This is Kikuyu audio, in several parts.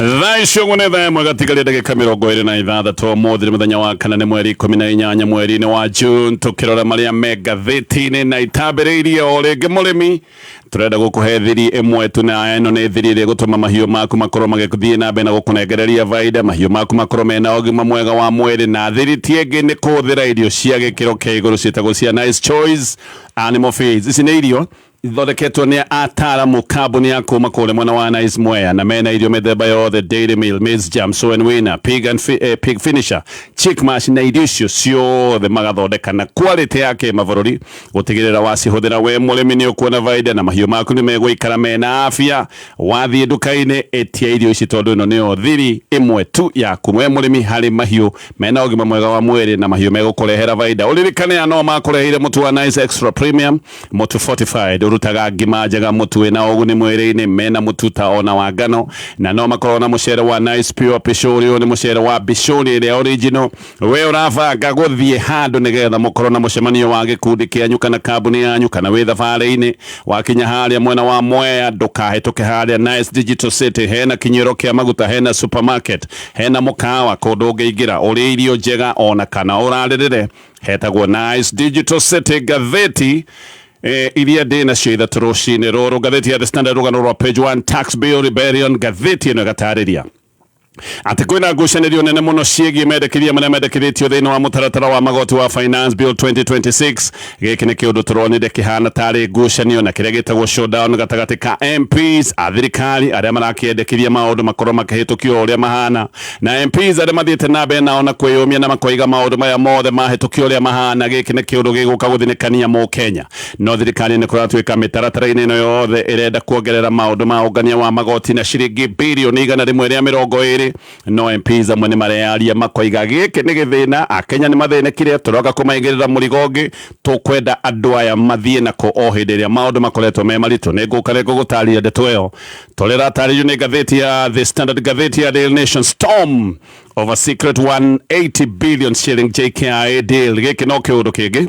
Thaa icio ũguo nĩ thaa 1 gatigaria ndagĩka 26. Ũmũthĩ nĩ mũthenya wa kana, nĩ mweri 18 mweri-inĩ wa June. Tũkĩrora marĩa me ngathĩti-inĩ na itambĩrĩirie o rĩngĩ, mũrĩmi, tũrenda gũkũhe thiri ĩmwe tu, na ĩno nĩ thiri ĩrĩa ĩgũtũma mahiũ maku makorwo magĩthiĩ na mbere na gũkũnengereria baida, mahiũ maku makorwo mena ũgima mwega wa mwĩrĩ. Na thiri ti ĩngĩ, nĩ kũhũthĩra irio cia gĩkĩro kĩa igũrũ ciĩtagwo cia Nice Choice Animal Feeds. Ici nĩ irio ithondeketwo nĩ ataaramu kambuni ya kuma kũrĩa mwena wa Nice Mwea, na mena irio mĩthemba yothe: Dairy Meal, Maize Jam, Sow and Winner, Pig and Pig Finisher, Chick Mash, na irio icio ciothe magathondeka na quality ya kĩmabũrũri, gũtigĩrĩra wacihũthĩra we mũrĩmi nĩ ũkuona baida na mahiũ maku nĩ megũikara mena afya. Wathiĩ nduka-inĩ, ĩtia irio ici, tondũ ĩno nĩyo thiri ĩmwe tu yaku we mũrĩmi harĩ mahiũ mena ũgima mwega wa mwĩrĩ na mahiũ megũkũrehera baida. Ũririkane ya no makũreheire mũtu wa Nice Extra Premium, mũtu fortified ũrutaga ngima njega, mũtu wĩna ũguni mwĩrĩ-inĩ. Mena mũtu ta ona wa ngano, na no makorwo na mũcere wa Nice Pure Pishori. Ũyũ nĩ mũcere wa Pishori ĩrĩa original. We ũrabanga gũthiĩ handũ nĩgetha mũkorwo na mũcemanio wa gĩkundi kĩanyu kana kambuni yanyu, kana wĩ thabarĩ-inĩ, wakinya harĩa mwena wa Mwea, ndũkahĩtũke harĩa Nice Digital City. Hena kinyuĩro kĩa maguta, hena supermarket, hena mũkawa, kũndũ ũngĩingĩra ũrĩe irio njega ona kana ũrarĩrĩre, hetagwo Nice Digital City. Ngathĩti iria ndĩ nacio ithatũ rũcinĩ rũrũ, ngathĩti ya The Standard, rũgano rwa page 1, tax bill rebellion. Ngathĩti ĩno ĩgatarĩria atĩ kwĩna ngucanĩrio nene mũno ciĩgiĩ mendekithia marĩa mendekithĩtio thĩinĩ wa mũtaratara wa magoti wa Finance Bill 2026. Gĩkĩ nĩ kĩũndũ tũronire kĩhana tarĩ ngucanio na kĩrĩa gĩtagwo showdown gatagatĩ ka MPs a thirikari arĩa marakĩendekithia maũndũ makorwo makĩhĩtũkio o ũrĩa mahana, na MPs arĩa mathiĩte na mbere nao na kwĩyũmia na makoiga maũndũ maya mothe mahĩtũkio ũrĩa mahana, gĩkĩ nĩ kĩũndũ gĩgũka gũthinĩkania mũkenya. No thirikari nĩ kũratuĩka mĩtaratara-inĩ ĩno yothe ĩrenda kuongerera maũndũ ma ũngania wa magoti na ciringi birioni 120, no MPs amwe nĩ mareyaria makoiga gĩkĩ nĩ gĩthĩna, Akenya nĩ mathĩnĩkire, tũroka kũmaigĩrĩra mũrigo ũngĩ, tũkwenda andũ aya mathiĩ nako o hĩndĩ ĩrĩa maũndũ makoretwo me maritũ. Nĩ ngũka nĩ ngũgũtarĩria ndeto ĩyo tũrĩratarĩrio nĩ ngathĩti ya The Standard. Ngathĩti ya Daily Nation, storm of a secret 180 billion shilling JKIA deal. Gĩkĩ no kĩũndũ kĩngĩ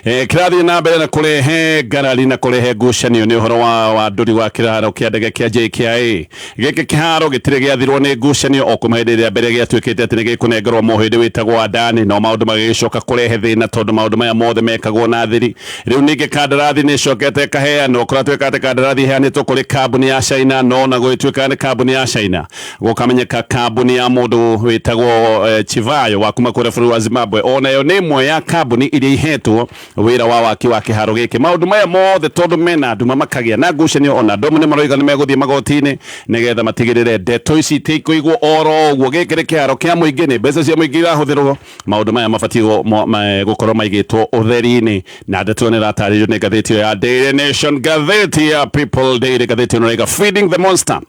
kĩrathiĩ na mbere na kũrehe ngarari na kũrehe ngucanio, nĩ ũhoro wa wandũri wa kĩharo kĩa ndege kĩa JKIA. Gĩkĩ kĩharo gĩtirĩ gĩathirwo nĩ ngucanio o kuma hĩndĩ ĩrĩa mbere gĩatuĩkĩte atĩ nĩ gĩkũnengerwo mũhĩndĩ wĩtagwo Adani, no maũndũ magĩgĩcoka kũrehe thĩna tondũ maũndũ maya mothe mekagwo na thiri. Rĩu ningĩ kandarathi nĩ ĩcokete ĩkaheanwo, kũratuĩka atĩ kandarathi ĩheanĩtwo kũrĩ kambuni ya China, no na gũgĩtuĩka nĩ kambuni ya China, gũkamenyeka kambuni ya mũndũ wĩtagwo Chivayo wa kuma kũrĩa bũrũri wa Zimbabwe onayo nĩ ĩmwe ya kambuni iria ihetwo wĩra wa waki wa kĩharo gĩkĩ. Maũndũ maya mothe tondũ mena nduma makagĩa na ngucanio, ona andũ amwe nĩ maroiga nĩ megũthiĩ magoti-inĩ nĩgetha matigĩrĩre ndeto ici itikũigwo oro ũguo. Gĩkĩ nĩ kĩharo kĩa mũingĩ, nĩ mbeca cia mũingĩ irahũthĩrwo, maũndũ maya mabatiĩ gũkorwo maigĩtwo ũtheri-inĩ, na ndeto ĩyo nĩ ĩratarĩrio nĩ ngathĩti ĩyo ya Daily Nation. Ngathĩti ya People Daily, ngathĩti ĩno ĩroiga "Feeding the Monster".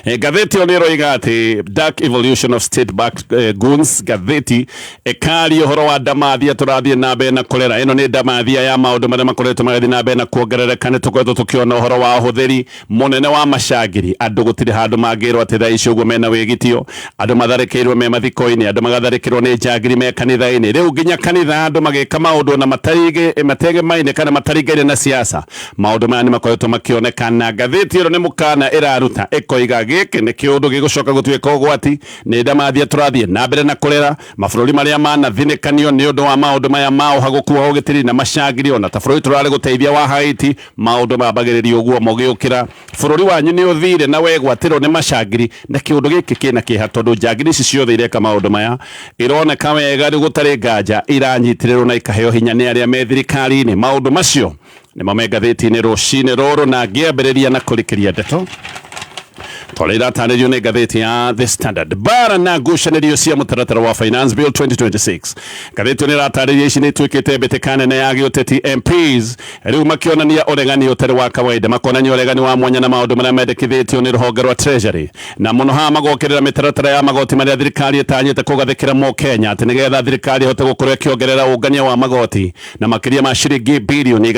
Ngathĩti ĩyo nĩ ĩroiga atĩ "Dark evolution of state backed goons". Ngathĩti ĩkaria ũhoro wa ndamathia tũrathiĩ na mbere na kũrera. Ĩno nĩ ndamathia ya maũndũ marĩa makoretwo magĩthiĩ na mbere na kuongerereka. Nĩ tũkoretwo tũkĩona ũhoro wa ũhũthĩri mũnene wa macangiri, andũ gũtirĩ handũ mangĩrwo atĩ thaa ici ũguo mena wĩgitio, andũ matharĩkĩirwo me mathiko-inĩ, andũ magatharĩkĩrwo nĩ njangiri me kanitha-inĩ, rĩu nginya kanitha andũ magĩka maũndũ ona mategemaine kana mataringaine na siasa. Maũndũ maya nĩ makoretwo makĩoneka, na ngathĩti ĩno nĩ mũkana ĩraruta, ĩkoiga gĩkĩ nĩ kĩũndũ gĩgũcoka gũtuĩka ũgwati, nĩ ndamathia tũrathiĩ na mbere na kũrera. Mabũrũri marĩa manathinĩkanio nĩ ũndũ wa maũndũ maya ma ũhagũku wa ũgitĩri na macangiri, ona ta bũrũri tũrarĩ gũteithia wa Haiti, maũndũ mambagĩrĩria ũguo mũgĩũkĩra bũrũri wanyu nĩ ũthire na wegwatĩrwo nĩ macangiri. Na kĩũndũ gĩkĩ kĩna kĩeha tondũ njangiri ici ciothe ireka maũndũ maya ironeka wega rĩu gũtarĩ nganja iranyitĩrĩrwo na ikaheo hinya nĩ arĩa me thirikari-inĩ. Maũndũ macio nĩmo me ngathĩti-inĩ rũcinĩ rũrũ, na ngĩambĩrĩria na kũrikĩria ndeto tondũ iratarĩrio nĩ ngathĩti ya The Standard, bara na ngucanĩrio cia mũtaratara wa Finance Bill 2026. Ngathĩti ĩyo nĩ ĩratarĩria ici nĩ ituĩkĩte mbĩtĩka nene ya gĩũteti, MPs rĩu makĩonania ũregani ũtarĩ wa kawaida, makonania ũregani wa mwanya na maũndũ marĩa mendekithĩtio nĩ rũhonge rwa Treasury, na mũno haha magokĩrĩra mĩtaratara ya magoti marĩa thirikari ĩtanyĩte kũgathĩkĩra Mũkenya, atĩ nĩgetha thirikari ĩhote gũkorwo ĩkĩongerera ũngania wa magoti na makĩria ma ciringi 120 birioni.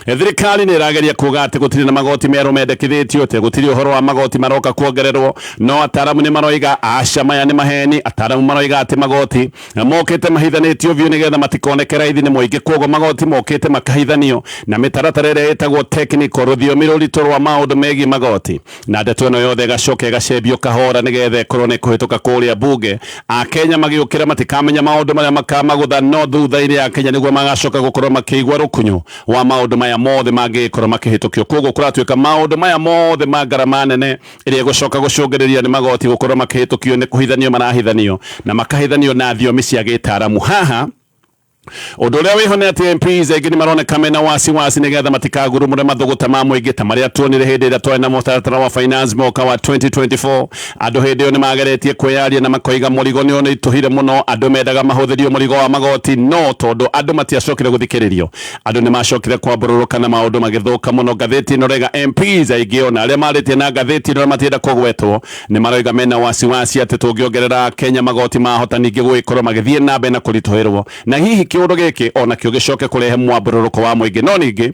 Thirikari nĩ ĩrageria kuga atĩ gũtirĩ na magoti merũ mendekithĩtio, atĩ gũtirĩ ũhoro. ũhoro wa magoti maroka kuongererwo, no ataramu nĩ maroiga aca, maya nĩ maheni. Ataramu maroiga atĩ magoti mokĩte mahithanĩtio biũ nĩgetha matikoneke raithi nĩ mũingĩ. Koguo magoti mokĩte makahithanio na mĩtaratara ĩrĩa ĩtagwo technical, rũthiomi rũritũ rwa maũndũ megiĩ magoti, na ndeto ĩno yothe ĩgacoka ĩgacembio kahora nĩgetha ĩkorwo nĩ kũhĩtũka kũrĩa bunge. Akenya magĩũkĩra matikamenya maũndũ marĩa makamagũtha, no thutha-inĩ Akenya nĩguo magacoka gũkorwo makĩigua rũkunyu wa maũndũ maya mothe mangĩgĩkorwo makĩhĩtũkio. Koguo kũratuĩka maũndũ maya mothe ma ngarama nene ĩrĩa ĩgũcoka gũcũngĩrĩria nĩ magoti gũkorwo makĩhĩtũkio nĩ kũhithanio marahithanio na makahithanio na thiomi cia gĩtaramu. Haha ũndũ ũrĩa wĩho nĩ atĩ MPs aingĩ nĩ maroneka mena wasiwasi nĩgetha matikagurumũre mathũgũta ma mũingĩ ta marĩa tuonire hĩndĩ ĩrĩa twarĩ na mũtaratara wa finance mwaka wa 2024. Andũ hĩndĩ ĩyo nĩ mageretie kwĩyaria na makoiga mũrigo nĩ ũritũhire mũno, andũ mendaga mahũthĩrio mũrigo wa magoti, no tondũ andũ matiacokire gũthikĩrĩrio, andũ nĩ macokire kwambũrũrũka na maũndũ magĩthũka mũno. Ngathĩti ĩno rega MPs aingĩ ona arĩa marĩtie na ngathĩti ĩno matienda kũgwetwo nĩ maroiga mena wasiwasi atĩ tũngĩongerera Kenya magoti mahota ningĩ gũgĩkorwo magĩthiĩ na mbere na kũritũhĩrwo, na hihi kĩũndũ gĩkĩ ona kĩo gĩcoke kũrehe mwambũrũrũko wa mũingĩ. No ningĩ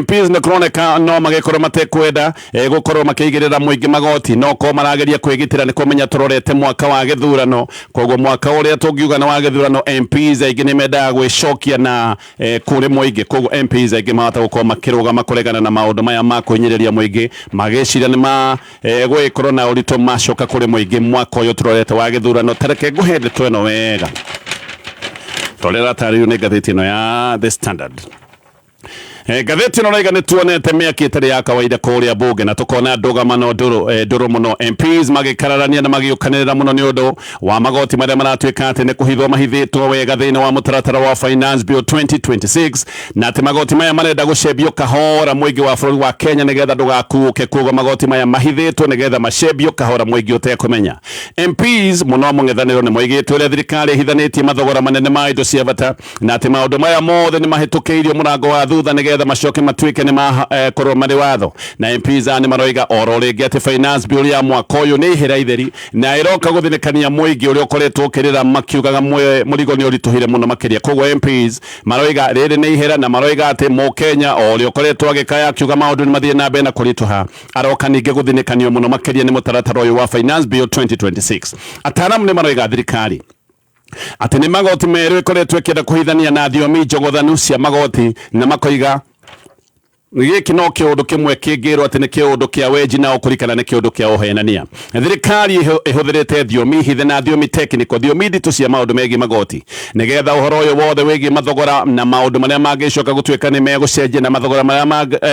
MPs nĩ kũroneka no magĩkorwo matekwenda gũkorwo makĩigĩrĩra mũingĩ magoti, no korwo marageria kwĩgitĩra nĩ kũmenya tũrorete mwaka wa gĩthurano. Koguo mwaka ũrĩa tũngiuga nĩ wa gĩthurano, MPs aingĩ nĩ mendaga gwĩcokia na kũrĩ mũingĩ. Koguo MPs aingĩ mahota gũkorwo makĩrũgama kũregana na maũndũ maya ma kwĩnyĩrĩria mũingĩ, magĩciria nĩ ma gũgĩkorwo na ũritũ macoka kũrĩ mũingĩ mwaka ũyũ tũrorete wa gĩthurano. Tareke ngũhe ndeto ĩno wega torĩa ĩratarĩrio nĩ ngathĩti ĩno ya The Standard. Ngathĩti ĩno raiga nĩ tuonete mĩaki ĩtarĩ ya kawaida kũrĩa bunge na tũkona ndũgamano ndũrũ mũno, MPs magĩkararania na magĩũkanĩrĩra mũno nĩ ũndũ wa magoti marĩa maratuĩka atĩ nĩ kũhithwo mahithĩtwo wega thĩinĩ wa mũtaratara wa Finance Bill 2026, na atĩ magoti maya marenda gũcembio kahora mũingĩ wa bũrũri wa Kenya nĩgetha ndũgakuũke. Koguo magoti maya mahithĩtwo nĩgetha macembio kahora mũingĩ ũtekũmenya. MPs mũno mũng'ethanĩro nĩ moigĩte ũrĩa thirikari ĩhithanĩtie mathogora manene ma indo cia bata, na atĩ maũndũ maya mothe nĩ mahĩtũkĩirio mũrango wa thutha nĩgetha macoke matuĩke nĩ makorwo marĩ watho. Na MPs aya nĩ maroiga oro rĩngĩ atĩ Finance Bill ya mwaka ũyũ nĩ ihera itheri na ĩroka gũthinĩkania mũingĩ ũrĩa ũkoretwo ũkĩrĩra makiugaga mũrigo nĩ ũritũhire mũno makĩria. Koguo MPs maroiga rĩrĩ nĩ ihera, na maroiga atĩ mũkenya o ũrĩa ũkoretwo agĩkaya akiuga maũndũ nĩ mathiĩ na mbere na kũritũha aroka ningĩ gũthinĩkanio mũno makĩria nĩ mũtaratara ũyũ wa Finance Bill 2026. Ataaramu nĩ maroiga thirikari atĩ nĩ magoti merũ ĩkoretwo ĩkĩenda kũhithania na thiomi njogothanu cia magoti, na makoiga gĩkĩ no kĩũndũ kĩmwe kĩngĩrwo atĩ nĩ kĩũndũ kĩa wenji na ũkũrikana nĩ kĩũndũ kĩa ũhenania. Thirikari ĩhũthĩrĩte thiomi hithe na thiomi technical, thiomi nditũ cia maũndũ megiĩ magoti, nĩgetha ũhoro ũyũ wothe wĩgiĩ mathogora na maũndũ marĩa mangĩcoka gũtuĩka nĩ megũcenjia na mathogora marĩa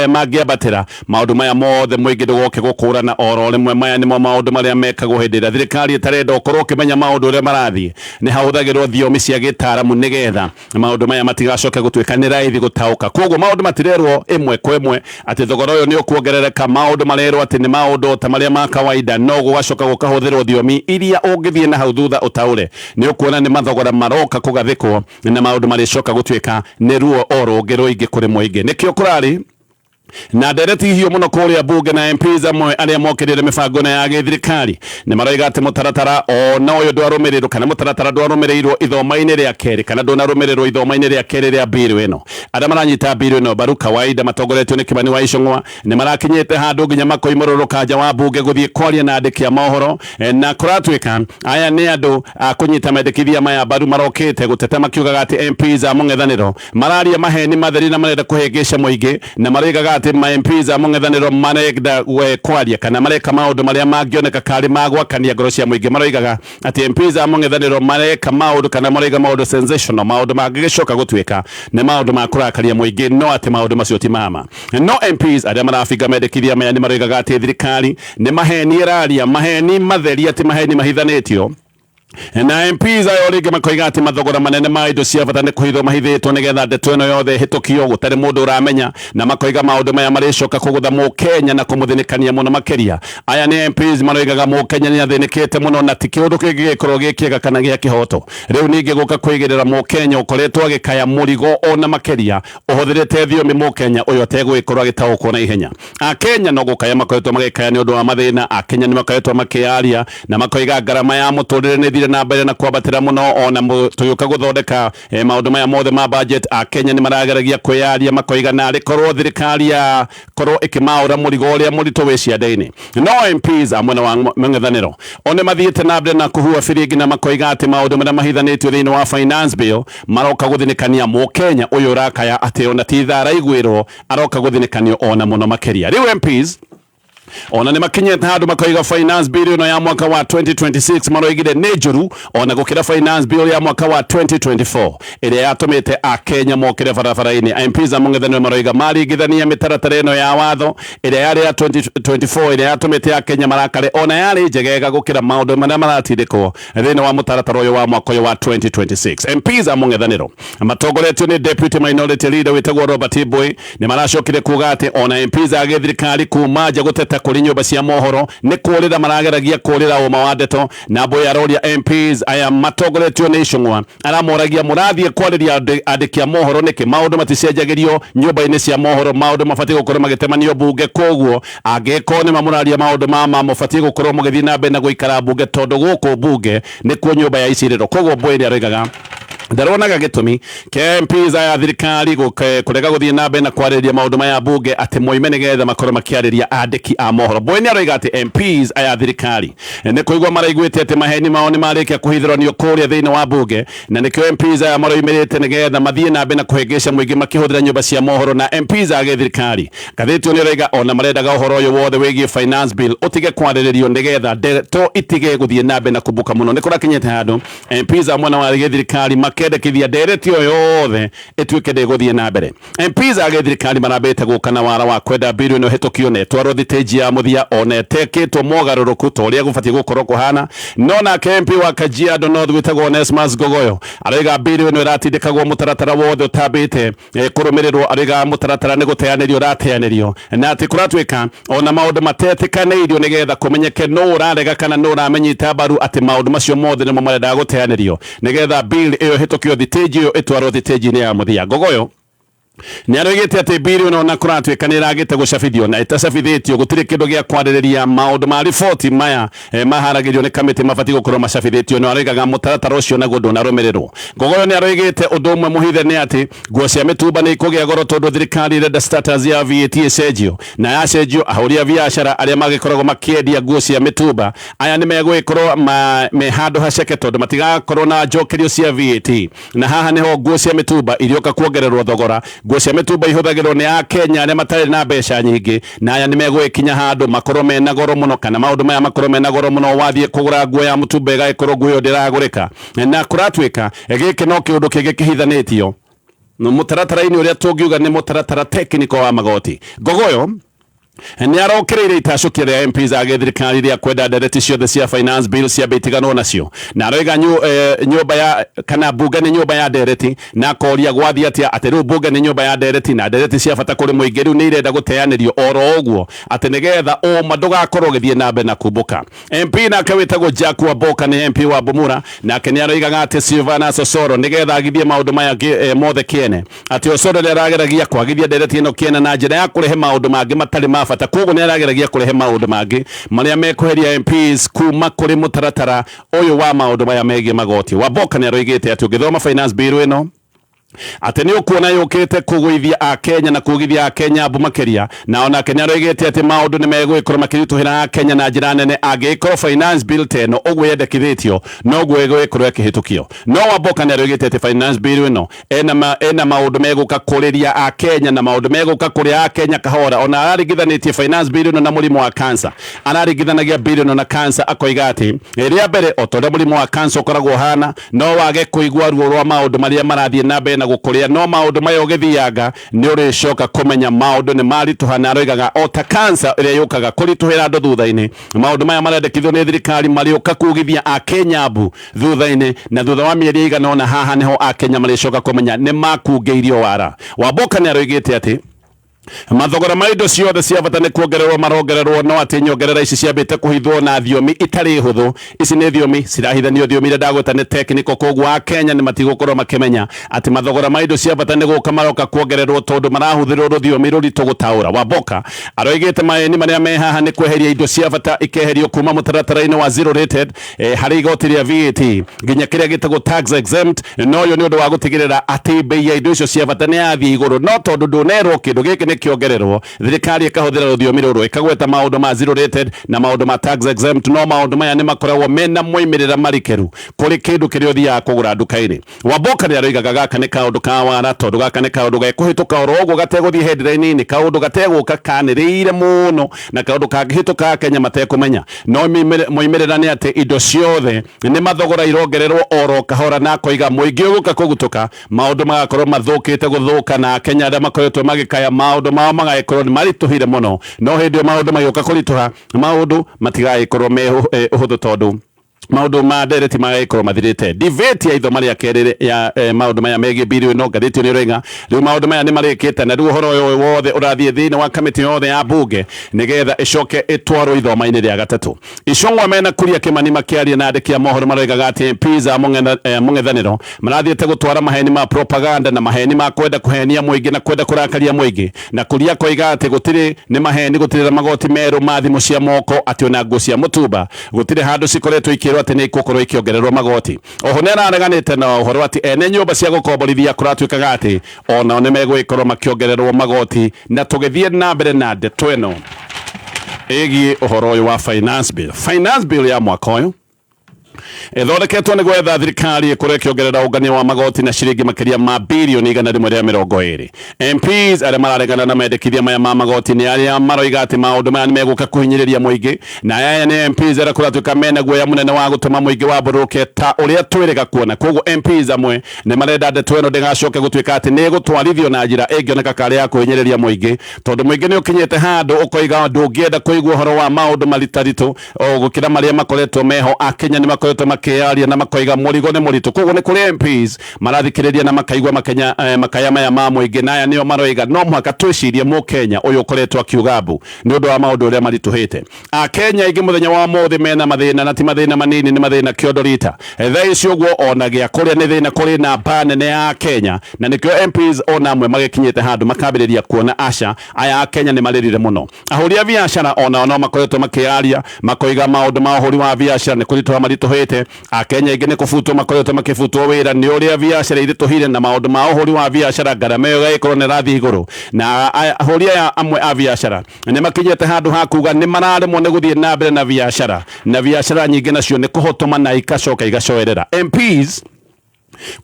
mangĩambatĩra, maũndũ maya mothe mũingĩ ndũgoke gũkũrana oro rĩmwe. Maya nĩmo maũndũ marĩa mekagwo hĩndĩ ĩrĩa thirikari ĩtarenda ũkorwo ũkĩmenya maũndũ ũrĩa marathiĩ. Nĩ hahũthagĩrwo thiomi cia gĩtaaramu nĩgetha maũndũ maya matigacoke gũtuĩka nĩ raithi gũtaũka. Koguo maũndũ matirerwo ĩmwe kwa ĩmwe atĩ thogora ũyũ nĩ ũkuongerereka, maũndũ marerwo atĩ nĩ maũndũ ta marĩa ma kawaida, no gũgacoka gũkahũthĩrwo thiomi iria ũngĩthiĩ na hau thutha ũtaũre nĩ ũkuona nĩ mathogora maroka kũgathĩkwo na maũndũ marĩcoka gũtuĩka nĩ ruo o rũngĩ rũingĩ kũrĩ mũingĩ. Nĩkĩo kũrarĩ na ndereti hiũ mũno kũrĩa bunge, na MPs amwe arĩa mokĩrĩire mĩbango ĩno ya gĩthirikari nĩ maroiga atĩ mũtaratara ona ũyũ ndwarũmĩrĩirwo, kana mũtaratara ndwarũmĩrĩirwo ithoma-inĩ rĩa kerĩ, kana ndũnarũmĩrĩrwo ithoma-inĩ rĩa kerĩ rĩa bill ĩno. Arĩa maranyita bill ĩno mbaru kawaida matongoretio nĩ Kĩmani wa Icũng'wa nĩ marakinyĩte handũ nginya makoimũrũrũka nja wa bunge gũthiĩ kwaria na andĩki a mohoro, na kũratuĩka aya nĩ andũ a kũnyita mendekithia maya mbaru marokĩte gũteta makiugaga atĩ MPs a mũng'ethanĩro mararia maheni matheri na marenda kũhĩngĩca mũingĩ, na maroigaga atĩ ma MPs a mũng'ethanĩro marenda kwaria kana mareka maũndũ marĩa mangĩoneka karĩ ma gwakania ngoro cia mũingĩ. Maroigaga atĩ MPs a mũng'ethanĩro mareka maũndũ kana maroiga maũndũ sensational, maũndũ mangĩgĩcoka gũtuĩka nĩ maũndũ ma kũrakaria mũingĩ, no atĩ maũndũ macio ti mama. No MPs arĩa marabinga mendekithia maya nĩ maroigaga atĩ thirikari nĩ maheni ĩraria, maheni matheri, atĩ maheni mahithanĩtio. Na MPs ayo rĩngĩ makoiga atĩ mathogora manene ma indo cia bata nĩ kũhithwo mahithĩtwo nĩgetha ndeto ĩno yothe ĩhĩtũkio gũtarĩ mũndũ ũramenya, na makoiga maũndũ maya marĩcoka kũgũtha mũkenya na kũmũthĩnĩkania mũno makĩria. Aya nĩ MPs maroigaga mũkenya nĩ athĩnĩkĩte mũno na ti kĩũndũ kĩngĩgĩkorwo gĩ kĩega kana gĩa kĩhoto rĩu ningĩ gũka kũigĩrĩra mũkenya ũkoretwo agĩkaya mũrigo ona makĩria ũhũthĩrĩte thiomi mũkenya ũyũ ategũgĩkorwo agĩtaũkwo na ihenya. Akenya no gũkaya makoretwo magĩkaya nĩ ũndũ wa mathĩna. Akenya nĩ makoretwo makĩaria na makoiga ngarama ya mũtũrĩre nĩ thire. irathire na mbere na kwambatĩra mũno. Ona tũgĩũka gũthondeka maũndũ maya mothe ma budget, Akenya nĩ marageragia kwĩyaria, makoiga narĩ korwo thirikari ya korwo ĩkĩmaũra mũrigo ũrĩa mũritũ wĩ ciande-inĩ. No MPs a mwena wa mũng'ethanĩro o nĩ mathiĩte na mbere na kũhua biringi na makoiga atĩ maũndũ marĩa mahithanĩtio thĩinĩ wa finance bill maroka gũthinĩkania mũkenya ũyũ ũrakaya atĩ ona ti tha araiguĩrwo, aroka gũthinĩkanio ona mũno makĩria. Rĩu MPs ona nĩ makinyĩte handũ makoiga finance bill ĩno ya mwaka wa 2026 maroigire nĩ njũru ona gũkĩra finance bill ya mwaka wa 2024 ĩrĩa yatũmĩte Akenya mokĩre barabara-inĩ. MPs a mũng'ethanĩro maroiga maringithania mĩtaratara ĩno ya watho ĩrĩa yarĩ ya 2024 ĩrĩa yatũmĩte Akenya marakare, ona yarĩ njegega gũkĩra maũndũ marĩa maratindĩkwo thĩinĩ wa mũtaratara ũyũ wa mwaka ũyũ wa 2026. MPs a mũng'ethanĩro matongoretio nĩ deputy minority leader wĩtagwo Robert Mbui nĩ maracokire kuga atĩ ona MPs a gĩthirikari kuma nja gũteta kũrĩ nyũmba cia mohoro nĩ kũrĩra marageragia kũrĩra ũma wa ndeto. Na Mbui aroria MPs aya matongoretio nĩ Icũng'wa, aramoragia, mũrathiĩ kwarĩria andĩki a mohoro nĩkĩ? Maũndũ maticenjagĩrio nyũmba-inĩ cia mohoro, maũndũ mabatiĩ gũkorwo magĩtemanio mbunge. Koguo angĩkorwo nĩ mamũraria maũndũ ma mũbatiĩ gũkorwo mũgĩthiĩ na mbere na gũikara mbunge, tondũ gũkũ mbunge nĩkuo nyũmba ya icirĩro. Koguo Mbui nĩ aroigaga ndaronaga gĩtũmi kĩa MPs aya thirikari kũrega gũthiĩ na mbere na kwarĩrĩria maũndũ maya mbunge, atĩ moime nĩgetha makorwo makĩarĩria andĩki a mohoro. Mbui nĩ aroiga atĩ MPs aya thirikari nĩ kũigua maraiguĩte atĩ maheni mao nĩ marĩkia kũhithũranio kũrĩa thĩinĩ wa mbunge, na nĩkĩo MPs aya maroimĩrĩte nĩgetha mathiĩ na mbere na kũhĩngĩca mũingĩ makĩhũthĩra nyũmba cia mohoro. Na MPs a gĩthirikari, ngathĩti ĩyo nĩ ĩroiga ona marendaga ũhoro ũyũ wothe wĩgiĩ finance bill ũtige kwarĩrĩrio nĩgetha ndeto itige gũthiĩ na mbere na kumbuka mũno. Nĩ kũrakinyĩte handũ MPs a mwena wa gĩthirikari makendekithia ndereti ĩyo yothe ĩtuĩke ndĩgũthiĩ na mbere. MPs a gĩthirikari marambĩte gũka na wara wa kwenda bill ĩno ĩhĩtũkio na ĩtwarwo thitĩnji ya mũthia ona ĩtekĩtwo mogarũrũku ta ũrĩa gũbatiĩ gũkorwo kũhana. No nake MP wa Kajiado North wĩtagwo Onesmus Ngogoyo aroiga bill ĩno ĩratindĩkagwo mũtaratara wothe ũtambĩte kũrũmĩrĩrwo. Aroiga mũtaratara nĩ gũteanĩrio ũrateanĩrio, na atĩ kũratuĩka ona maũndũ matetĩkanĩirio nĩgetha kũmenyeke nũ ũrarega kana nũ ũramenyita mbaru, atĩ maũndũ macio mothe nĩmo marendaga gũteanĩrio nĩgetha bill ĩyo ĩhĩtũkio thitĩnji ĩyo, ĩtwarwo thitĩnji-inĩ ya mũthia. Ngogoyo nĩ aroigĩte atĩ bill ĩno ona kũratuĩka nĩ ĩragĩte gũcabithio na ĩtacabithĩtio, gũtirĩ kĩndũ gĩa kwarĩrĩria. Maũndũ ma riboti maya maharagĩrio nĩ kamĩtĩ mabatiĩ gũkorwo macabithĩtio, no aroigaga mũtaratara ũcio naguo ndũnarũmĩrĩrwo. Ngogoyo nĩ aroigĩte ũndũ ũmwe mũhithe nĩ atĩ nguo cia mĩtumba nĩ ikũgĩa goro, tondũ thirikari ĩrenda status ya VAT ĩcenjio, na yacenjio ahũri a biacara arĩa magĩkoragwo makĩendia nguo cia mĩtumba aya nĩ megũgĩkorwo me handũ haceke, tondũ matigakorwo na njokerio cia VAT, na haha nĩho nguo cia mĩtumba irĩũka kuongererwo thogora. Nguo cia mĩtumba ihũthagĩrwo nĩ Akenya arĩa matarĩ na mbeca nyingĩ, na aya nĩ megũgĩkinya handũ makorwo mena goro mũno, kana maũndũ maya makorwo mena goro mũno. Wathiĩ kũgũra nguo ya mũtumba ĩgagĩkorwo nguo ĩyo ndĩragũrĩka, na kũratuĩka gĩkĩ no kĩũndũ kĩngĩ kĩhithanĩtio mũtaratara-inĩ ũrĩa tũngiuga nĩ mũtaratara technical wa magoti. Ngogoyo nĩ arokereire itacũkia rĩa MPs a gĩthirikari rĩa kwenda ndereti ciothe cia finance bill ciambe itiganwo nacio, na aroiga nyũmba ya kana mbunge nĩ nyũmba ya ndereti, na akoria gwathiĩ atĩa atĩ rĩu mbunge nĩ nyũmba ya ndereti na ndereti cia bata kũrĩ mũingĩ rĩu nĩ irenda gũteanĩrio oro ũguo, atĩ nĩgetha ũma ndũgakorwo ũgĩthiĩ na mbere na kumbũka. MP nake wĩtagwo Jack Wamboka nĩ MP wa Bumura, nake nĩ aroigaga atĩ Silvana Osoro nĩgetha agithie maũndũ maya mothe kĩene, atĩ Osoro nĩ arageragia kwagithia ndereti ĩno kĩene na njĩra ya kũrehe maũndũ mangĩ matarĩ ma bata. Koguo nĩ arageragia kũrehe maũndũ mangĩ marĩa mekũheria MPs kuma kũrĩ mũtaratara ũyũ wa maũndũ maya megiĩ magoti. Wamboka nĩ aroigĩte atĩ ũngĩthoma finance bill ĩno, atĩ nĩ ũkuona yũkĩte kũgũithia Akenya na kugithia Akenya mbu makĩria, na onake nĩ aroigĩte atĩ maũndũ nĩ megũgĩkorwo makĩritũhĩra Akenya na njĩra nene angĩgĩkorwo finance bill ta ĩno ũguo yendekithĩtio noguo ĩgũgĩkorwo ĩkĩhĩtũkio. No Wamboka nĩ aroigĩte atĩ finance bill ĩno ena maũndũ megũka kũrĩria Akenya na maũndũ megũka kũrĩa Akenya kahora. Ona araringithanĩtie finance bill ĩno na mũrimũ wa cancer, araringithanagia bill ĩno na cancer, akoiga atĩ rĩa mbere, o ta ũrĩa mũrimũ wa cancer ũkoragwo ũhana, no wage kũigua ruo rwa maũndũ marĩa marathiĩ na mbere na gũkũrĩa, no maũndũ maya ũgĩthianga nĩ ũrĩcoka kũmenya maũndũ nĩ maritũha. Na aroigaga o ta cancer ĩrĩa yũkaga kũritũhĩra andũ thutha-inĩ, maũndũ maya marendekithio nĩ thirikari marĩũka kugithia Akenya mbu thutha-inĩ, na thutha wa mĩeri ĩigana ũna haha nĩho Akenya marĩcoka kũmenya nĩ makungĩirio wara. Wamboka nĩ aroigĩte atĩ Mathogora ma indo ciothe cia bata nĩ kuongererwo marongererwo, no atĩ nyongerera ici ciambĩte kũhithwo na thiomi itarĩ hũthũ. Ici nĩ thiomi cirahithanio, thiomi iria ndagweta nĩ technical, koguo Akenya nĩ matigũkorwo makĩmenya atĩ mathogora ma indo cia bata nĩ gũka maroka kuongererwo tondũ marahũthĩrwo rũthiomi rũritũ gũtaũra. Wamboka aroigĩte maeni marĩa me haha nĩ kweheria indo cia bata ikeherio kuma mũtaratara-inĩ wa zero rated harĩ igoti rĩa VAT nginya kĩrĩa gĩtagwo tax exempt, no ũyũ nĩ ũndũ wa gũtigĩrĩra atĩ bei ya indo icio cia bata nĩ yathiĩ igũrũ. No tondũ ndũnerwo kĩndũ gĩkĩ nĩ kĩongererwo, thirikari ĩkahũthĩra rũthiomi rũrũ ĩkagweta maũndũ ma zero rated na maũndũ ma tax exempt, no maũndũ maya nĩ makoragwo mena moimĩrĩra marikĩru kũrĩ kĩndũ kĩrĩa ũthiaga kũgũra nduka-inĩ. Wamboka nĩ aroigaga gaka nĩ kaũndũ ka wara, tondũ gaka nĩ kaũndũ gekũhĩtũka oro ũguo gategũthiĩ headline-inĩ, kaũndũ gategũka kanĩrĩire mũno na kaũndũ kangĩhĩtũka Kenya matekũmenya. No moimĩrĩra nĩ atĩ indo ciothe nĩ mathogora irongererwo oro kahora, na akoiga mũingĩ ũgũka kũgutũka maũndũ magakorwo mathũkĩte gũthũka, na Akenya arĩa makoretwo magĩkaya maũndũ mao magagĩkorwo nĩ maritũhire mũno. No hĩndĩ ĩyo maũndũ magĩũka kũritũha, maũndũ matigagĩkorwo me ũhũthũ, tondũ maũndũ ma ndereti magagĩkorwo mathirĩte. Debate ya ithoma rĩa kerĩ ya maũndũ maya megiĩ biri ĩno, ngathĩti ĩno ĩroiga rĩu maũndũ maya nĩ marĩkĩte, na rĩu ũhoro ũyũ wothe ũrathiĩ thĩinĩ wa kamĩtĩ yothe ya bunge nĩgetha ĩcoke ĩtwarwo ithoma-inĩ rĩa gatatũ. Icũng'wa mena Kuria Kĩmani makĩaria na andĩki a mohoro maroigaga atĩ MPs a mũng'ethanĩro marathiĩte gũtwara maheni ma propaganda na maheni ma kwenda kũhenia mũingĩ na kwenda kũrakaria mũingĩ. Na Kuria koiga atĩ gũtirĩ nĩ maheni, gũtirĩ na magoti merũ ma thimũ cia moko, atĩ ona nguo cia mũtumba gũtirĩ handũ cikoretwo ikĩrwo atĩ nĩ igũkorwo ikĩongererwo magoti. Oho nĩ arareganĩte na ũhoro atĩ ene nyũmba cia gũkomborithia kũratuĩkaga atĩ onao nĩ megũgĩkorwo makĩongererwo magoti. Na tũgĩthiĩ na mbere na ndeto ĩno ĩgiĩ ũhoro ũyũ wa finance bill, finance bill ya mwaka ũyũ ĩthondeketwo nĩ gwetha thirikari ĩkorwo ĩkĩongerera ũngania wa magoti na ciringi makĩria ma birioni 120. MPs arĩa mararegana na mendekithia maya ma magoti nĩ arĩa maroiga atĩ maũndũ maya nĩ megũka kũhinyĩrĩria mũingĩ, na aya nĩ MPs arĩa kũratuĩka mena guoya mũnene wa gũtũma mũingĩ wambũrũke ta ũrĩa twĩrĩga kuona. Koguo MPs amwe nĩ marenda ndeto ĩno ndĩgacoke gũtuĩka atĩ nĩ ĩgũtwarithio na njĩra ĩngĩoneka karĩ ya kũhinyĩrĩria mũingĩ, tondũ mũingĩ nĩ ũkinyĩte handũ ũkoiga ndũngĩenda kũigua ũhoro wa maũndũ maritaritũ o gũkĩra marĩa makoretwo meho. Akenya nĩ makoretwo makĩaria na makoiga mũrigo nĩ mũritũ, koguo nĩ kũrĩ MPs marathikĩrĩria na makaigua makenya makaya maya ma mũingĩ, na aya nĩo maroiga no mũhaka twĩcirie mũkenya ũyũ ũkoretwo akiuga mbu nĩ ũndũ wa maũndũ ũrĩa maritũhĩte. Akenya aingĩ mũthenya wa ũmũthĩ mena mathĩna, na ti mathĩna manini, nĩ mathĩna kĩondo rita thaa ici ũguo, ona gĩa kũrĩa nĩ thĩna kũrĩ namba nene ya Kenya, na nĩkĩo MPs ona amwe magĩkinyĩte handũ makambĩrĩria kuona aca aya Akenya nĩ marĩrire mũno. Ahũri a biacara onao no makoretwo makĩaria makoiga maũndũ ma ũhũri wa biacara nĩ kũritũha maritũhĩte. Akenya aingĩ nĩ kũbutwo makoretwo makĩbutwo wĩra nĩ ũrĩa biacara iritũhire, na maũndũ ma ũhũri wa biacara ngarama ĩyo ĩgagĩkorwo nĩ ĩrathiĩ igũrũ, na ahũri aya amwe a biacara nĩ makinyĩte handũ ha kuga nĩ mararemwo nĩ gũthiĩ na mbere na biacara, na biacara nyingĩ nacio nĩ kũhotoma na ikacoka igacoerera. MPs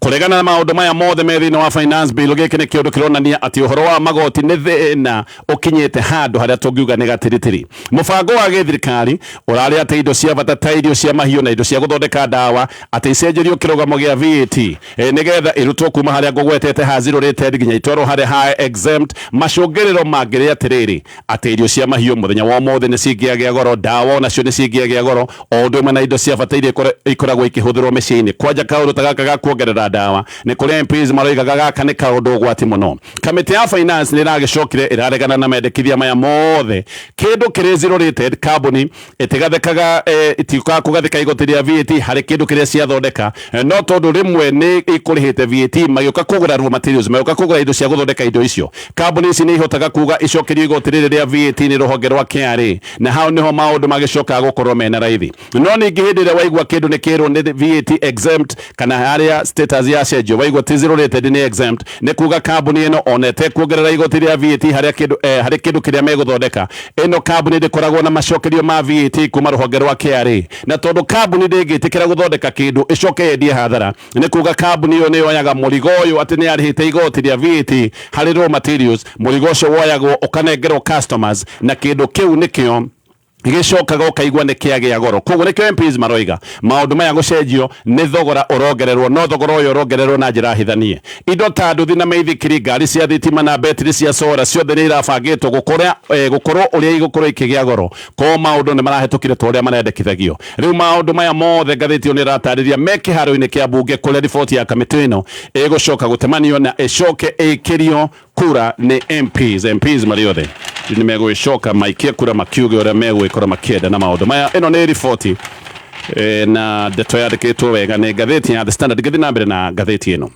kũregana na maũndũ maya mothe me thĩinĩ wa finance bill, gĩkĩ nĩ kĩũndũ kĩronania atĩ ũhoro wa magoti nĩ thĩna ũkinyĩte handũ harĩa tũngiuga nĩ gatiritiri. Mũbango wa gĩthirikari ũrarĩ atĩ indo cia bata ta irio cia mahiũ na indo cia gũthondeka ndawa atĩ icenjerio kĩrũgamo gĩa VAT nĩgetha irutwo kuma harĩa ngũgwetete ha zero rated nginya itwarwo harĩa ha exempt. Macũngĩrĩro mangĩrĩ atĩrĩrĩ, atĩ irio cia mahiũ mũthenya wa ũmũthĩ nĩ cingĩagĩa goro, ndawa onacio nĩ cingĩagĩa goro, o ũndũ ũmwe na indo cia bata iria ikoragwo ikĩhũthĩrwo mĩciĩ-inĩ. Kwanja kaũndũ ta gaka ga kuongerera ndawa, nĩ kũrĩ MPs maroigaga gaka nĩ kaũndũ ũgwati mũno. Kamĩtĩ ya finance nĩ ĩragĩcokire ĩraregana na mendekithia maya mothe. Kĩndũ kĩrĩ zero rated, kambuni ĩtigathĩkaga, itiũkaga kũgathĩka igoti rĩa VAT harĩ kĩndũ kĩrĩa ciathondeka, no tondũ rĩmwe nĩ ikũrĩhĩte VAT magĩũka kũgũra raw materials, magĩũka kũgũra indo cia gũthondeka indo icio, kambuni ici nĩ ihotaga kuga icokerio igoti rĩrĩ rĩa VAT nĩ rũhonge rwa KRA, na hau nĩho maũndũ magĩcokaga gũkorwo mena raithi. No ningĩ hĩndĩ ĩrĩa waigua kĩndũ nĩ kĩrwo nĩ VAT exempt, kana harĩa status yacenjio, waigua ti zero rated nĩ exempt, nĩ kuga kambuni ĩno ona ĩtekuongerera igoti rĩa VAT harĩa kĩndũ harĩ kĩndũ kĩrĩa megũthondeka, ĩno kambuni ndĩkoragwo na macokerio ma VAT kuma rũhonge rwa KRA. Na tondũ kambuni ndĩngĩtĩkĩra gũthondeka kĩndũ ĩcoke yendie hathara, nĩ kuga kambuni ĩyo nĩ yoyaga mũrigo ũyũ atĩ nĩ yarĩhĩte igoti rĩa VAT harĩ raw materials, mũrigo ũcio woyagwo ũkanengerwo customers, na kĩndũ kĩu nĩkĩo Gĩcokaga ũkaigua nĩ kĩagĩa goro. Koguo nĩkĩo MPs maroiga maũndũ maya gũcenjio nĩ thogora ũrongererwo, no thogora ũyũ ũrongererwo na njĩra hithanie. Indo ta nduthi na mĩithikiri, ngari cia thitima na betiri cia solar, ciothe nĩ irabangĩtwo gũkũra gũkorwo ũrĩa igũkorwo ikĩgĩa goro. Koguo maũndũ nĩ marahĩtũkire ta ũrĩa marendekithagio. Rĩu maũndũ maya mothe ngathĩti ĩyo nĩ ĩratarĩria me kĩharo-inĩ kĩa mbunge, kũrĩa riboti ya kamĩtĩ ĩno ĩgũcoka gũtemanio na ĩcoke ĩkĩrio kura nĩ MPs. MPs marĩ othe rĩu nĩ megũgĩcoka maikie kura makiuge ũrĩa megũgĩkorwo makĩenda na maũndũ maya. Ĩno nĩ riboti na ndeto yandĩkĩtwo wega nĩ ngathĩti ya The Standard. Ngĩthiĩ na mbere na ngathĩti ĩno,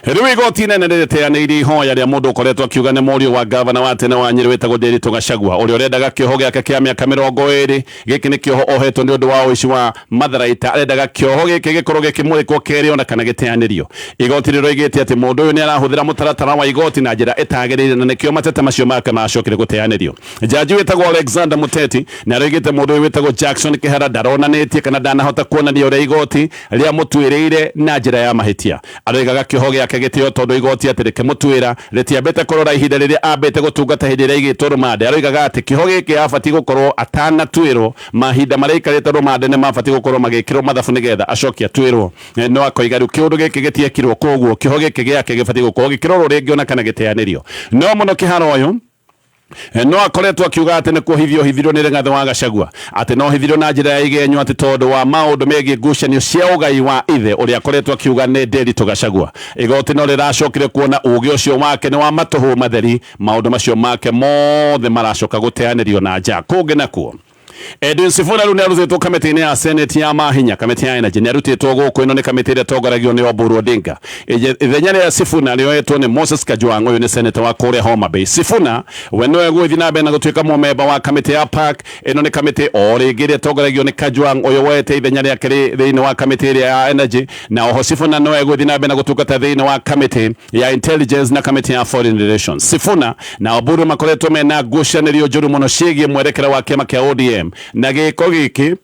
rĩu igoti inene nĩrĩteanĩirie ihoya rĩa mũndũ ũkoretwo akiuga nĩ mũriũ wa gavana wa tene wa Nyĩrĩ wĩtagwo Ndiritu Gachagua, ũrĩa ũrendaga kĩoho gĩake kĩa mĩaka 20. Gĩkĩ nĩ kĩoho ohetwo nĩ ũndũ wa ũici wa matharaita. Arendaga kĩoho gĩkĩ gĩkorwo gĩkĩmũrĩkwo kerĩ ona kana gĩteanĩrio. Igoti rĩroigĩte atĩ mũndũ ũyũ nĩ arahũthĩra mũtaratara wa igoti na njĩra ĩtagĩrĩire, na nĩkĩo mateta macio make macokire gũteanĩrio. Jaji wĩtagwo Alexander Muteti nĩ aroigĩte mũndũ ũyũ wĩtagwo Jackson Kĩhara ndaronanĩtie kana ndanahota kuonania ũrĩa igoti rĩamũtuĩrĩire na njĩra ya mahĩtia. Aroigaga kĩoho gĩake gĩtĩo tondũ igoti atĩ rĩkĩmũtuĩra rĩtiambĩte kũrora ihinda rĩrĩa ambĩte gũtungata hĩndĩ ĩrĩa aigĩtwo rũmande. Aroigaga atĩ kĩoho gĩkĩ abatiĩ gũkorwo atanatuĩrwo, mahinda marĩa aikarĩte rũmande nĩ mabatiĩ gũkorwo magĩkĩrwo mathabu nĩgetha acoke atuĩrwo. No akoiga rĩu kĩũndũ gĩkĩ gĩtiekirwo, koguo kĩoho gĩkĩ gĩake gĩbatiĩ gũkorwo gĩkĩrorwo rĩngĩ ona kana gĩteanĩrio. No mũno Kĩhara ũyũ no akoretwo akiuga atĩ nĩ kuohithio ohithirio nĩ Rigathĩ wa Gachagua, atĩ no ohithirio na njĩra ya igenyo, atĩ tondũ wa maũndũ megiĩ ngucanio cia ũgai wa ithe ũrĩa akoretwo akiuga nĩ Ndiritu Gachagua. Igoti no rĩracokire kuona ũgĩ ũcio wake nĩ wa matũhũ matheri. Maũndũ macio make mothe maracoka gũteanĩrio na nja. Kũngĩ nakuo, Edwin Sifuna rĩu nĩ arutĩtwo kamĩtĩ-inĩ ya Senate ya mahinya. Kamĩtĩ ya Energy nĩ arutĩtwo gũkũ. Ĩno nĩ kamĩtĩ ĩrĩa ĩtongoragio nĩ Oburu Odinga. Ithenya rĩa Sifuna rĩoetwo nĩ Moses Kajwang', ũyũ nĩ senator wa kũrĩa Homa Bay. Sifuna we nĩwe gũgĩthiĩ na mbere na gũtuĩka mũmemba wa kamĩtĩ ya PAC. Ĩno nĩ kamĩtĩ o rĩngĩ ĩrĩa ĩtongoragio nĩ Kajwang', ũyũ woete ithenya rĩake thĩinĩ wa kamĩtĩ ĩrĩa ya Energy, na oho Sifuna nĩwe gũgĩthiĩ na mbere na gũtungata thĩinĩ wa kamĩtĩ ya Intelligence na kamĩtĩ ya Foreign Relations. Sifuna na Oburu makoretwo mena ngucanĩrio njũru mũno ciĩgiĩ mwerekera wa kĩama kĩa ODM, na gĩko gĩkĩ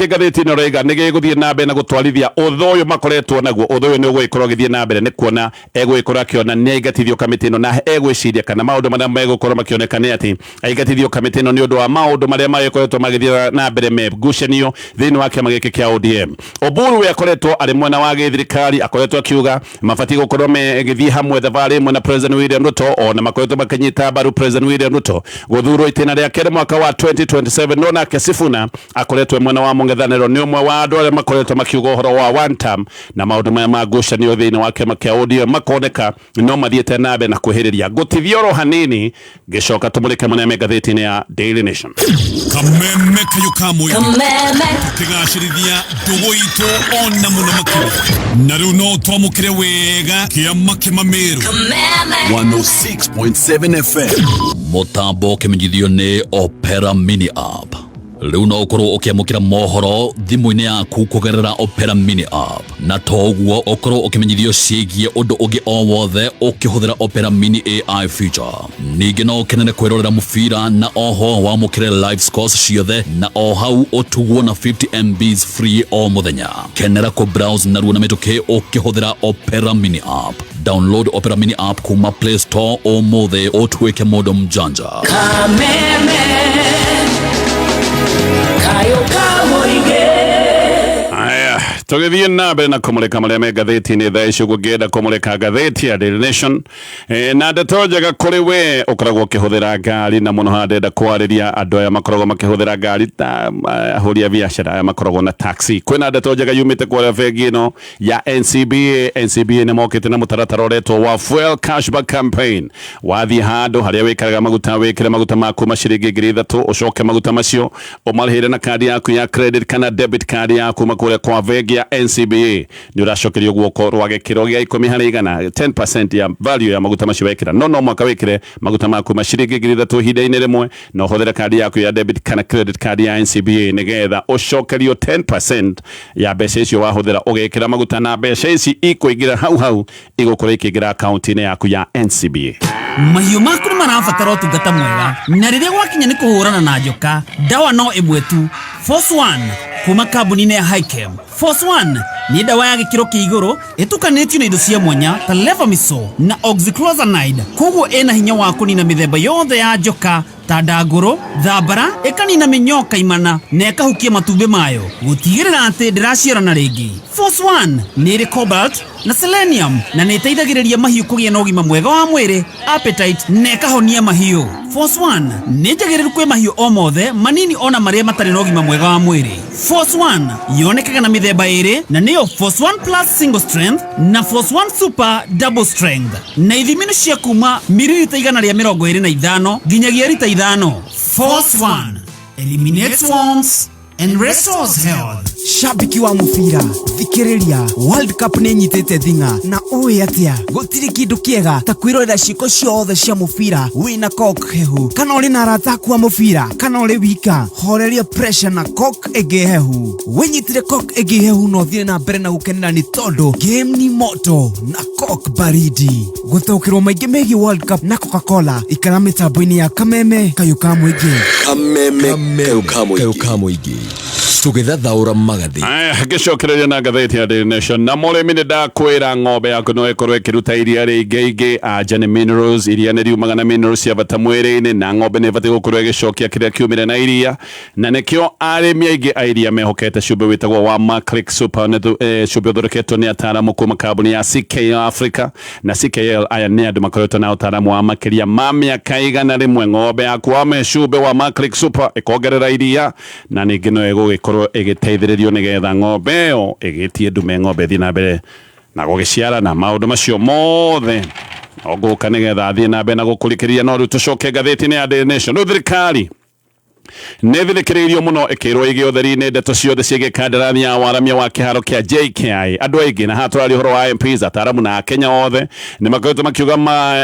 ngathĩti ĩno raiga nĩ gĩgũthiĩ na mbere na gũtwarithia ũthũ ũyũ makoretwo naguo. Ũthũ ũyũ nĩ ũgũgĩkorwo ũgĩthiĩ na mbere nĩ kuona egũgĩkorwo akĩona nĩ aingatithio kamĩtĩ ĩno, na egwĩciria kana maũndũ marĩa megũkorwo makĩoneka nĩ atĩ aingatithio kamĩtĩ ĩno nĩ ũndũ wa maũndũ marĩa magĩkoretwo magĩthiĩ na mbere me ngucanio thĩinĩ wa kĩama gĩkĩ kĩa ODM. Oburu we akoretwo arĩ mwena wa gĩthirikari, akoretwo akiuga mabatiĩ gũkorwo megĩthiĩ hamwe thabarĩ ĩmwe na President William Ruto, ona makoretwo makĩnyita mbaru President William Ruto gũthurwo itĩna rĩa kerĩ mwaka wa 2027. No nake Sifuna akoretwo mwena wa mũng'ethanĩro, nĩ ũmwe wa andũ arĩa makoretwo makiuga ũhoro wa one term, na maũndũ maya ma ngucanio thĩinĩ wa kĩama kĩa ODM makoneka no mathiĩte na mbere na kwĩhĩrĩria. Ngũtithia oro hanini, ngĩcoka tũmũrĩke marĩa me ngathĩti-inĩ ya Daily Nation. Kameme kayo ka mũingĩ. Kameme. Tũkĩgacĩrithia ndũgũ itũ ona mũno makĩria, na rĩu no twamũkĩre wega kĩama kĩmamĩrũ. Kameme. 106.7 FM. Mũtambo ũkĩmenyithio nĩ Opera Mini App. Rĩu no ũkorwo ũkĩamũkĩra mohoro thimũ-inĩ yaku kũgerera Opera Mini App, na to ũguo, ũkorwo ũkĩmenyithio ciĩgiĩ ũndũ ũngĩ o wothe ũkĩhũthĩra Opera Mini AI feature. Ningĩ no ũkenere kwĩrorera mũbira, na oho wamũkĩre live scores ciothe, na o hau ũtugwo na 50 MBs free o mũthenya. Kenera kũ browse narua na mĩtũkĩ ũkĩhũthĩra Opera Mini App. Download Opera Mini App kuma Play Store ũmũthĩ, ũtuĩke mũndũ mjanja. Kameme. Kayo kamũingĩ. Aya, tũgĩthiĩ na mbere na kũmũrĩka marĩa me ngathĩti-inĩ thaa ici ũguo, ngĩenda kũmũrĩka ngathĩti ya Daily Nation na ndeto njega kũrĩ we ũkoragwo ũkĩhũthĩra ngari, na mũno haha ndĩrenda kwarĩria andũ aya makoragwo makĩhũthĩra ngari ta ahũri a biacara aya makoragwo na taxi. Kwĩna ndeto njega yumĩte kũrĩa bengi ĩno ya NCBA. NCBA nĩ mokĩte na mũtaratara ũretwo wa Fuel Cashback Campaign. Wathiĩ handũ harĩa wĩkĩraga maguta, wĩkĩre maguta maku ma ciringi 3000, ũcoke maguta macio ũmarĩhĩre na kandi yaku ya credit kana debit card yaku kuma kũrĩa kwa bengi ya NCBA, nĩ ũracokerio guoko rwa gĩkĩro gĩa 10%, 10% ya value ya maguta macio wekĩra. No mwaka wĩkĩre maguta maku ma ciringi 3000 ihinda-inĩ rĩmwe na ũhũthĩre kandi yaku ya debit kana credit card ya NCBA, nĩgetha ũcokerio 10% ya mbeca icio wahũthĩra ũgĩkĩra maguta, na mbeca ici ikũingĩra hau hau, igũkorwo ikĩingĩra akaunti-inĩ yaku ya NCBA. Mahiũ maku nĩ marabatara ũtungata mwega, na rĩrĩa gwakinya nĩ kũhũrana na njoka, ndawa no ĩmwe tu, Force One kuma kambuni-inĩ ya Hikem. Force One nĩ ndawa ya gĩkĩro kĩa igũrũ ĩtukanĩtio na indo cia mwanya ta levamisole na oxyclozanide, koguo ĩna hinya wa kũnina mĩthemba yothe ya njoka ta ndangũrũ, thambara, ĩkanina mĩnyoo kaimana na ĩkahukia matumbĩ mayo gũtigĩrĩra atĩ ndĩraciarana rĩngĩ. Force One nĩ ĩrĩ cobalt na selenium na nĩ ĩteithagĩrĩria mahiũ kũgĩa na ũgima mwega wa mwĩrĩ, appetite, na ĩkahonia mahiũ. Force One nĩ njagĩrĩru kwĩ mahiũ o mothe manini ona marĩa matarĩ na ũgima mwega wa mwĩrĩ. Force One yonekaga na mĩthemba ĩrĩ, na nĩyo Force One Plus Single Strength na Force One Super Double Strength, na ithimi nĩ cia kuma miririta 125 nginyagia rita 5. Force One eliminates worms and restores health. Shabiki wa mũbira, thikĩrĩria, World Cup nĩ ĩnyitĩte thing'a, na ũĩ atĩa gũtirĩ kĩndũ kĩega ta kwĩrorera ciĩko ciothe cia mũbira wĩna Coke hehu, kana ũrĩ na arata aku a mũbira, kana ũrĩ wika. Horeria pressure na Coke ĩngĩ hehu. Wĩnyitire Coke ĩngĩ hehu na ũthiĩ na mbere na gũkenera, nĩ tondũ game ni moto na Coke baridi. Gũtaũkĩrwo maingĩ megiĩ World Cup na Coca-Cola, ikara mĩtambo-inĩ ya Kameme, kayũ ka mũingĩ. Kameme kayũ ka mũingĩ, tũgĩthathaũra magathĩ. Aya, ngĩcokereria na ngathĩti ya Daily Nation, na mũrĩmi, nĩ ndakwĩra ng'ombe yaku no ĩkorwo ĩkĩruta iria rĩingĩ ingĩ anja nĩ minerals. Iria nĩ riumaga na minerals cia bata mwĩrĩ-inĩ, na ng'ombe nĩ ĩbatiĩ gũkorwo ĩgĩcokia kĩrĩa kiumire na iria, na nĩkĩo arĩmi aingĩ a iria mehokete cumbĩ wĩtagwo wa Maclick Super. Nĩ cumbĩ ũthondeketwo nĩ ataaramu kuma kambuni ya CKL Africa, na CKL aya nĩ andũ makoretwo na ũtaaramu wa makĩria ma mĩaka 100. Ng'ombe yaku wame cumbĩ wa Maclick Super ĩkongerera iria, na ningĩ no ĩgũgĩkorwo ĩgĩteithĩrĩrio nĩgetha ng'ombe ĩyo ĩgĩtie ndume, ng'ombe ĩthiĩ na mbere na gũgĩciarana. Maũndũ macio mothe no ngũka nĩgetha athiĩ na mbere na gũkũrikĩria, no rĩu tũcoke ngathĩti-inĩ ya Daily Nation. Rĩu thirikari nĩ thirikĩrĩirio mũno ĩkĩrwo ĩgĩ ũtheri-inĩ ndeto ciothe ciĩgiĩ kandarathi ya waramia wa kĩharo kĩa JKIA. Andũ aingĩ, na haha tũraria ũhoro wa MPs, ataaramu na Akenya othe, nĩ makoretwo makiuga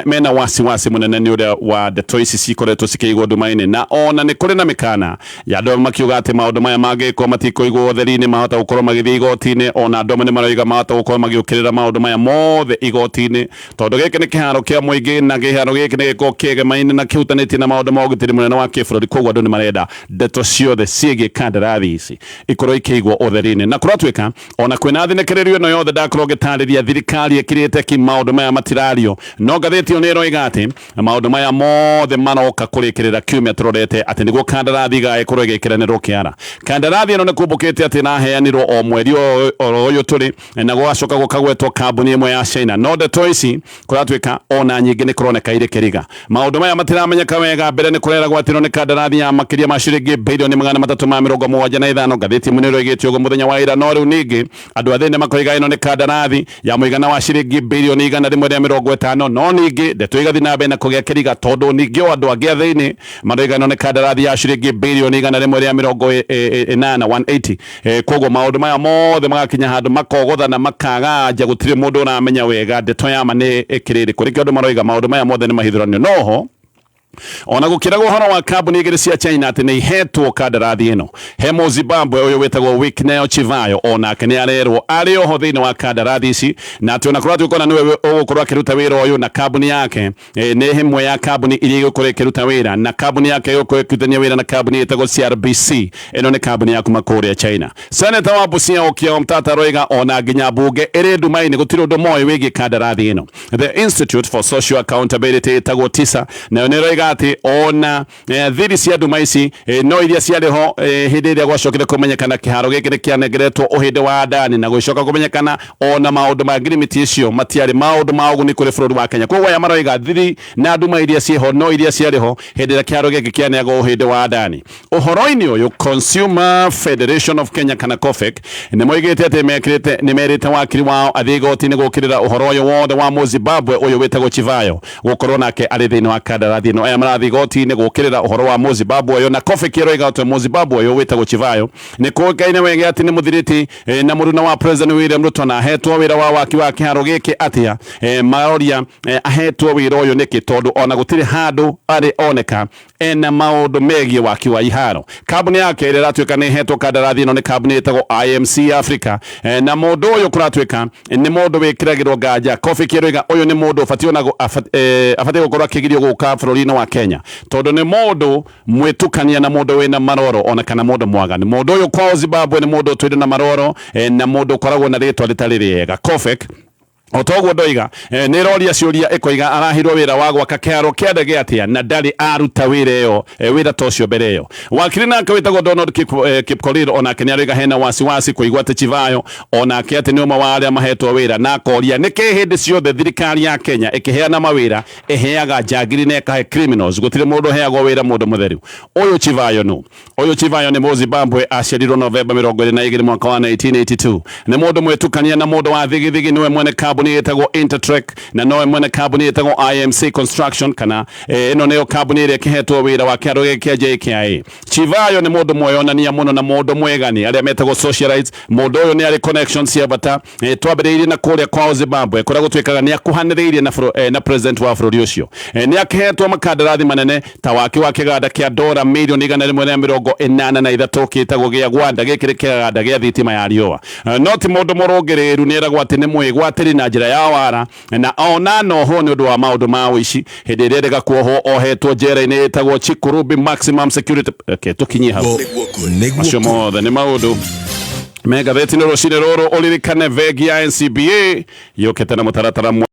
mena wasiwasi mũnene nĩ ũrĩa wa ndeto ici cikoretwo cikĩigwo nduma-inĩ, na ona nĩ kũrĩ na mĩkana ya andũ amwe makiuga atĩ maũndũ maya mangĩkwo matikũigwo ũtheri-inĩ, mahota gũkorwo magĩthiĩ igoti-inĩ. Ona andũ amwe nĩ maroiga mahota gũkorwo magĩũkĩrĩra maũndũ maya mothe igoti-inĩ, tondũ gĩkĩ nĩ kĩharo kĩa mũingĩ, na kĩharo gĩkĩ nĩ gĩkoragwo kĩegemaine na kĩhutanĩtie na maũndũ ma ũgitĩri mũnene wa kĩbũrũri. Koguo andũ nĩ marenda ndeto ciothe ciĩgiĩ kandarathi ici ikorwo ikĩigwo ũtheri-inĩ. Na kũratuĩka ona kwĩna thinĩkĩrĩrio ĩno yothe ndakorwo ngĩtarĩria, thirikari ĩkirĩte ki, maũndũ maya matirario. No ngathĩti ĩyo nĩ ĩroiga atĩ maũndũ maya mothe maroka kũrĩkĩrĩra kiumia tũrorete, atĩ nĩguo kandarathi igagĩkorwo ĩgĩkĩranĩrwo kĩara. Kandarathi ĩno nĩ kumbũkĩte atĩ ĩraheanirwo o mweri oro ũyũ tũrĩ, na gũgacoka gũkagwetwo kambuni ĩmwe ya China. No ndeto ici kũratuĩka ona nyingĩ nĩ kũroneka irĩ kĩriga, maũndũ maya matiramenyeka wega. Mbere nĩ kũreragwo atĩ ĩno nĩ kandarathi ya makĩria ma ciringi bilioni 375. Ngathĩti ĩmwe nĩ ĩroigĩte ũguo mũthenya wa ira. No rĩu ningĩ andũ a thĩinĩ makoiga ĩno nĩ kandarathi ya mũigana wa ciringi bilioni 150. No ningĩ ndeto igathiĩ na mbere na kũgĩa kĩriga, tondũ ningĩ o andũ angĩ a thĩinĩ maroiga ĩno nĩ kandarathi ya ciringi bilioni 180, 180. Koguo maũndũ maya mothe magakinya handũ makogothana, makaganja, gũtirĩ mũndũ ũramenya wega ndeto ya ma nĩ ĩkĩrĩ ĩrĩkũ. Nĩkĩo andũ maroiga maũndũ maya mothe nĩ mahithũranio. Noho ona gũkĩragwo ũhoro wa kambuni igĩrĩ cia China atĩ nĩ ihetwo kandarathi ĩno, he mo Zimbabwe ũyũ wĩtagwo Wicknell Chivayo, onake nĩ arerwo arĩ oho thĩinĩ wa kandarathi ici, na atĩ ona kũratuĩka ona nĩwe ũgũkorwo akĩruta wĩra ũyũ, na kambuni yake nĩ ĩmwe ya kambuni iria igũkorwo ĩkĩruta wĩra, na kambuni yake ĩgũkorwo ĩkĩrutithania wĩra na kambuni ĩtagwo CRBC. Ĩno nĩ kambuni ya kuma kũrĩa China. Seneta wa Busia Okiya Omtatah aroiga ona nginya mbunge ĩrĩ nduma-inĩ, gũtirĩ ũndũ moĩ wĩgiĩ kandarathi ĩno. The Institute for Social Accountability ĩtagwo TISA nayo nĩ ĩroiga atĩ ona thiri cia nduma ici no iria ciarĩ ho hĩndĩ ĩrĩa gwacokire kũmenyekana kĩharo gĩkĩ nĩ kĩanengeretwo ũhĩndĩ wa Adani, na gũgĩcoka kũmenyekana ona maũndũ ma ngirimiti icio matiarĩ maũndũ ma ũguni kũrĩ bũrũri wa Kenya. Koguo aya maroiga thiri na nduma iria ciĩho no iria ciarĩ ho hĩndĩ ĩrĩa kĩharo gĩkĩ kĩaneagwo ũhĩndĩ wa Adani. Ũhoro-inĩ ũyũ, Consumer Federation of Kenya kana COFEC nĩ moigĩte atĩ mekĩrĩte nĩ merĩte wakiri wao athiĩ igoti-inĩ gũkĩrĩra ũhoro ũyũ wothe wa Mũzimbabwe ũyũ wĩtagwo Chivayo gũkorwo nake arĩ thĩinĩ wa kandarathi ĩno. Aya marathiĩ igoti-inĩ gũkĩrĩra ũhoro wa Mũzimbabwe ũyũ, na Kofi kĩroiga atĩ Mũzimbabwe ũyũ wĩtagwo Chivayo nĩ kũĩkaine wega atĩ nĩ mũthiriti na mũruna wa President William Ruto, na ahetwo wĩra wa waki wa kĩharo gĩkĩ atĩa? Maroria ahetwo wĩra ũyũ nĩkĩ, tondũ ona gũtirĩ handũ arĩ oneka ena maũndũ megiĩ waki wa iharo. Kambuni yake ĩrĩa ĩratuĩka nĩ ĩhetwo kandarathi ĩno nĩ kambuni ĩtagwo IMC Africa, na mũndũ ũyũ kũratuĩka nĩ mũndũ wĩkĩragĩrwo nganja. Kofi kĩroiga ũyũ nĩ mũndũ ũbatiĩ ona abatiĩ gũkorwo akĩgirio gũka bũrũri-inĩ wa Kenya, tondũ nĩ mũndũ mwĩtukania na mũndũ wĩna maroro ona kana mũndũ mwaganu. Mũndũ ũyũ kwao Zimbabwe nĩ mũndũ ũtũire na maroro na mũndũ ũkoragwo na rĩtwa rĩtarĩ rĩega. Kofek o toguo ndoiga, nĩ ĩroria ciũria ĩkoiga arahirwo wĩra wa gwaka kĩharo kĩa ndege atĩa na ndarĩ aruta wĩra ĩyo, wĩra ta ũcio mbere ĩyo. Wakiri nake wĩtagwo Donald Kipkorir onake nĩ aroiga hena wasiwasi kũigua atĩ Chivayo onake atĩ nĩ ũmwe wa arĩa mahetwo wĩra, na akoria nĩkĩ hĩndĩ ciothe thirikari ya Kenya ĩkĩheana mawĩra ĩheaga njangiri na ĩkahe criminals? Gũtirĩ mũndũ ũheagwo wĩra mũndũ mũtheru. Ũyũ Chivayo nũ? Ũyũ Chivayo nĩ Mũzimbabwe, aciarirwo Novemba 22 mwaka wa 1982. Nĩ mũndũ mwĩtukania na mũndũ wa thigithigi. Nĩwe mwene kambuni ĩtagwo Intertrek na nowe mwene kambuni ĩtagwo IMC Construction, kana ĩno nĩyo kambuni ĩrĩa ĩkĩhetwo wĩra wa kĩharo gĩkĩ kĩa JKIA. Chivayo nĩ mũndũ mweyonania mũno na mũndũ mwegani arĩa metagwo socialites. Mũndũ ũyũ nĩ arĩ connections cia bata. Twambĩrĩirie na kũrĩa kwao Zimbabwe, kũrĩa gũtuĩkaga nĩ akuhanĩrĩirie na president wa bũrũri ũcio. Nĩ akĩhetwo makandarathi manene ta waki wa kĩganda kĩa dora mirioni 183 gĩtagwo gĩa Gwanda. Gĩkĩ nĩ kĩganda gĩa thitima ya riũa. No ti mũndũ mũrũngĩrĩru, nĩ eragwo atĩ nĩ mwĩgwatĩri na njĩra ya wara, na ona nohwo nĩ ũndũ wa maũndũ ma ũici. Hĩndĩ ĩrĩa erĩga kuohwo, ohetwo njera-inĩ ĩtagwo Chikurubi Maximum Security. Okay, tũkinyie hau. Macio mothe nĩ maũndũ me ngathĩti-inĩ rũcinĩ rũrũ. Ũririkane bengi ya NCBA yũkĩte na mũtaratara.